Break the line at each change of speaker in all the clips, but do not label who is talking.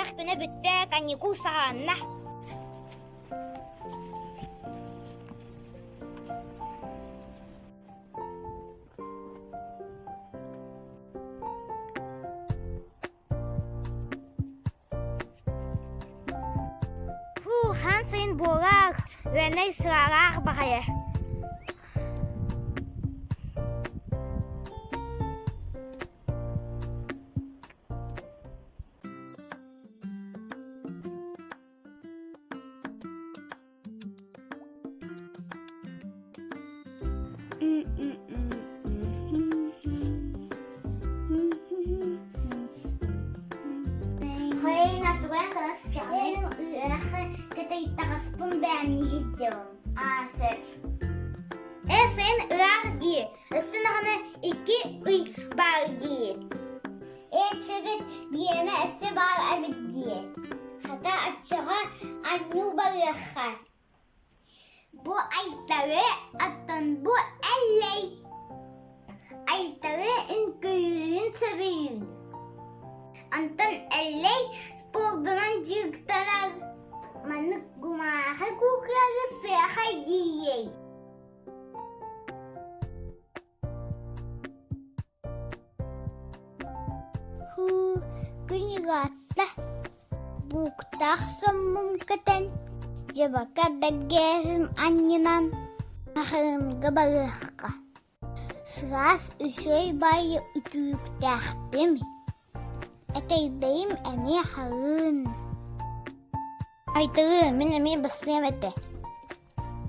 Үөрэх күнэ бүттэ, каникул саҕаланна. Фу, хаан сайын буолаах, үөнэй сыалаах баҕайы. Аа, сөп. Ээ, сайын ыраах дии. Өссө даҕаны икки ый баар дии.
Ээчэбит бириэмэ өссө баар эбит дии. Хата оччоҕо анньыы барыахха. Бу Айтары, оттон бу Эллэй. Айтары үҥкүүлүүрүн сөбүлүүр. Онтон Эллэй спордунан дьарыктанар. Маннык кумааҕы куукулары сыахай диирэй. Һуу, күн ыраатта, бууктаах соммун кэтэн, дьабака бэргээһин анньынан Хахырымга барыахха. Сылаас үчүгэй баайы үтүлүктээхпин, этэйбэйим эмиэ халыын.
Айтыы, мин эмиэ бассыам этэ.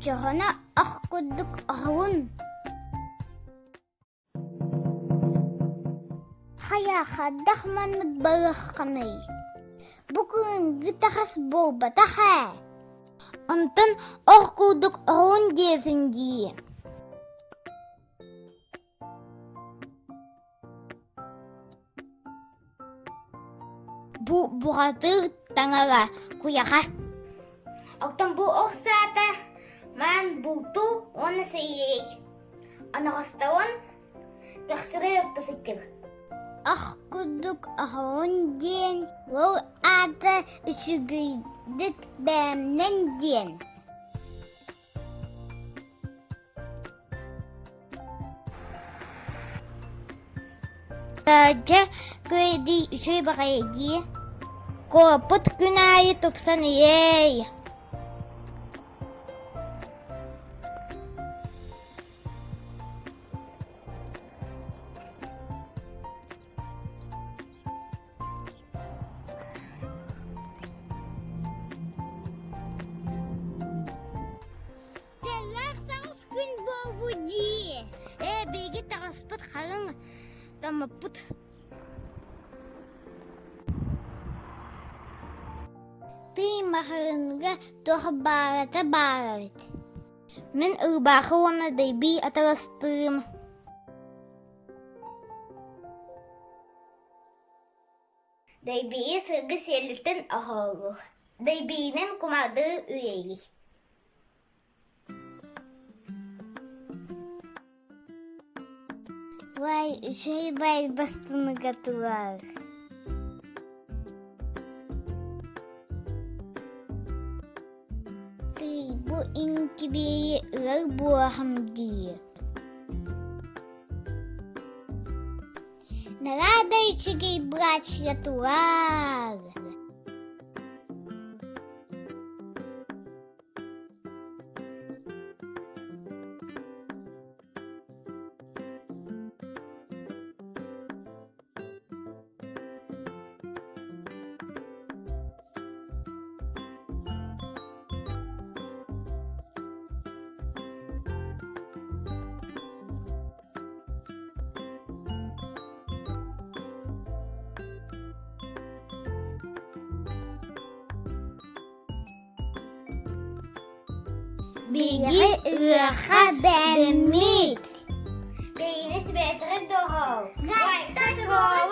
Дьоһуна ох курдук оһоҕун Хайа хайдах маннык барыаххыный? Бу күһүҥҥү таһас буолбатах ээ.
Онтон ох курдук оһоҕун диэсин дии. Бу бухатыыр таҥара куйаха. Оттон бу ох саата маан бултуу уонна сэйиэй. Анаҕастарон төхсүрэй орто сыттык.
Ах курдук оһоҕун диэн ол аата үчүгэйдик бэйэмнэн диэн.
Дьэ, күөйдий үчүгэй баҕайы дии. Куоппут күн аайы тупсан иһиэй.
Дьэллээх соҕус күн буолбут дии.
Ээ, биһиги таҕыспыт халыҥ томмоппут.
Тый маһарынга туох баарата баар эбит.
Мин ырбаахы уонна дэйбии атарастыым. Дэйбии сыргы сиэлиттэн оһоору. Дэйбиинэн кумаардыы үрэйий.
Бай, үчүгэй бай бастыныга турар. Тый, бу инкибиэйи ылар буолахым дии. Нарада үчүгэй братья турар.
Биһиги ыаха бэриммит. Биһигини сибэтири доҕор. Лайкта туруор.